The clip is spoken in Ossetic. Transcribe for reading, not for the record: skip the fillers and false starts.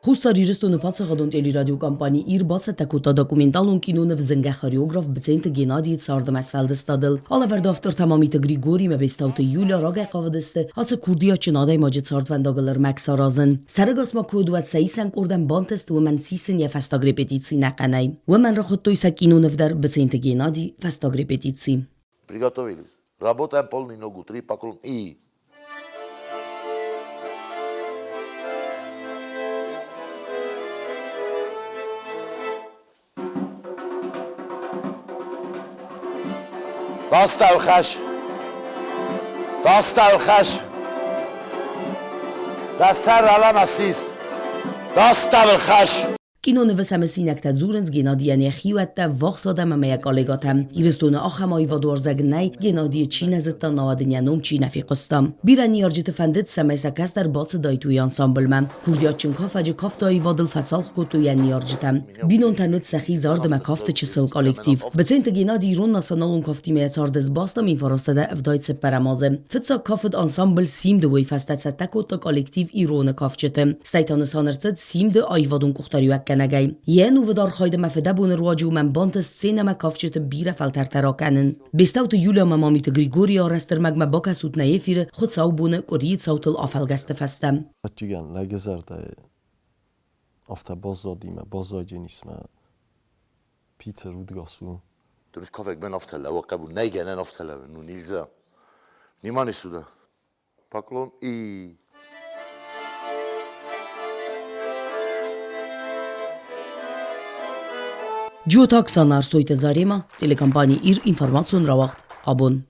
Хуссар Ирыстоны паддзахадон телерадиокомпани «Ир» бацӕттӕ кодта документалон киноныв зынгӕ хореограф Быценты Геннадийы цард ӕмӕ сфӕлдыстадыл. Алӕвӕрды автортӕ Мамиты Григорий ӕмӕ Бестауты Юля рагӕй хъавыдысты ацы курдиатджын адӕймаджы цардвӕндагыл ӕрмӕг саразын. Сӕрӕгас ма куы уыд, уӕд сӕ исӕн къордӕн бантыст уымӕн сисын йӕ фӕстаг репетици нӕхъӕнӕй. Уымӕн рахуыдтой сӕ киноныв дӕр Быценты Геннадий фӕстаг репетици. Приготовились. Работаем полный ногу, три поклон и... Дастӕлхӕс! Дастӕлхӕс! Дӕ сӕр алӕмӕ сис! Дастӕлхӕс! Кинонывы сӕ мысинӕгтӕ дзурынц Геннадийӕн йӕ хиуӕттӕ, ввахс адӕм ӕмӕ йӕ коллегӕтӕ. Ирыстоны ахӕм аивадуарзӕг нӕй, Геннадийы чи нӕ зыдта, науӕд ын йӕ ном чи нӕ фехъуыста. Бирӕ ныййарджыты фӕндыд, цӕмӕй сӕ кӕстӕр бацыдаид уый ансамблмӕ. Курдиатджын кафӕджы кафты аивадыл фӕцалх кодтой йӕ ныййарджытӕ. Бинонтӕн уыд сӕхи зард ӕмӕ кафты чысыл коллектив. Быценты Геннадий ирон националон кафтимӕ йӕ царды сбаста 1974 азы. Фыццаг кафыд ансамбль «Симд» уый фӕстӕ цӕттӕ кодта коллектив «Ироны кафджыты». Стӕй та нысан ӕрцыд «Симд»-ы аивадон къухдариуӕггӕнӕгӕй. Йӕ ӕнувыд архайд ӕмӕ фыдӕбоны руаджы уымӕн бантыст сценӕмӕ кафджыты бирӕ фӕлтӕртӕ ракӕнын. Бестауты Юлия ӕмӕ Мамиты Григорийы арӕзт ӕрмӕгмӕ бакӕсут нӕ эфиры хуыцаубоны къуырийы цаутыл афӕлгӕсты фӕстӕ. Ӕвӕццӕгӕн, лӕджы зӕрдӕйы афтӕ баззади мӕ баззайдзӕнис мӕ Питер удгас у. Du кафек мен афтӕлӕ, къӕбул нӕй гӕнӕн афтӕлӕ, ну нельзя. Внимание сюда. Поклон и Джиоты Оксана, Арсойты Зарема, телекомпани «Ир» информацион рауагъд «Абон».